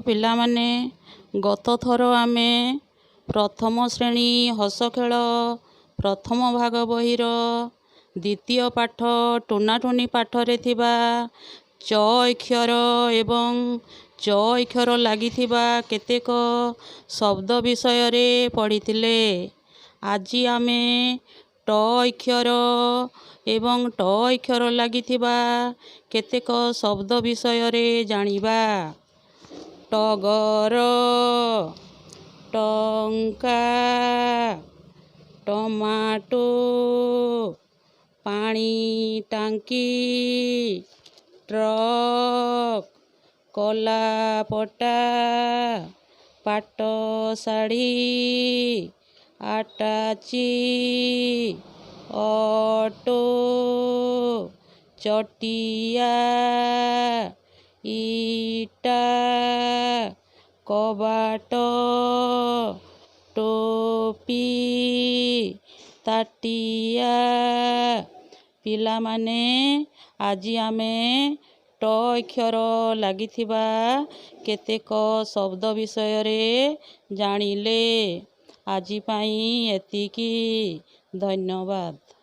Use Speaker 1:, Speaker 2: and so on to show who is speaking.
Speaker 1: ପିଲାମାନେ, ଗତଥର ଆମେ ପ୍ରଥମ ଶ୍ରେଣୀ ହସଖେଳ ପ୍ରଥମ ଭାଗ ବହିର ଦ୍ୱିତୀୟ ପାଠ ଟୁନାଟୁନି ପାଠରେ ଥିବା ଚ ଅକ୍ଷର ଏବଂ ଚ ଅକ୍ଷର ଲାଗିଥିବା କେତେକ ଶବ୍ଦ ବିଷୟରେ ପଢ଼ିଥିଲେ। ଆଜି ଆମେ ଟ ଅକ୍ଷର ଏବଂ ଟ ଅକ୍ଷର ଲାଗିଥିବା କେତେକ ଶବ୍ଦ ବିଷୟରେ ଜାଣିବା। ଟଗର, ଟଙ୍କା, ଟମାଟୋ, ପାଣି ଟାଙ୍କି, ଟ୍ରକ୍, କଲାପଟା, ପାଟଶାଢ଼ୀ, ଆଟାଚି, ଅଟୋ, ଚଟିଆ, ଇଟା, କବାଟ, ଟୋପି, ତାଟିଆ। ପିଲାମାନେ, ଆଜି ଆମେ ଟ ଅକ୍ଷର ଲାଗିଥିବା କେତେକ ଶବ୍ଦ ବିଷୟରେ ଜାଣିଲେ। ଆଜି ପାଇଁ ଏତିକି। ଧନ୍ୟବାଦ।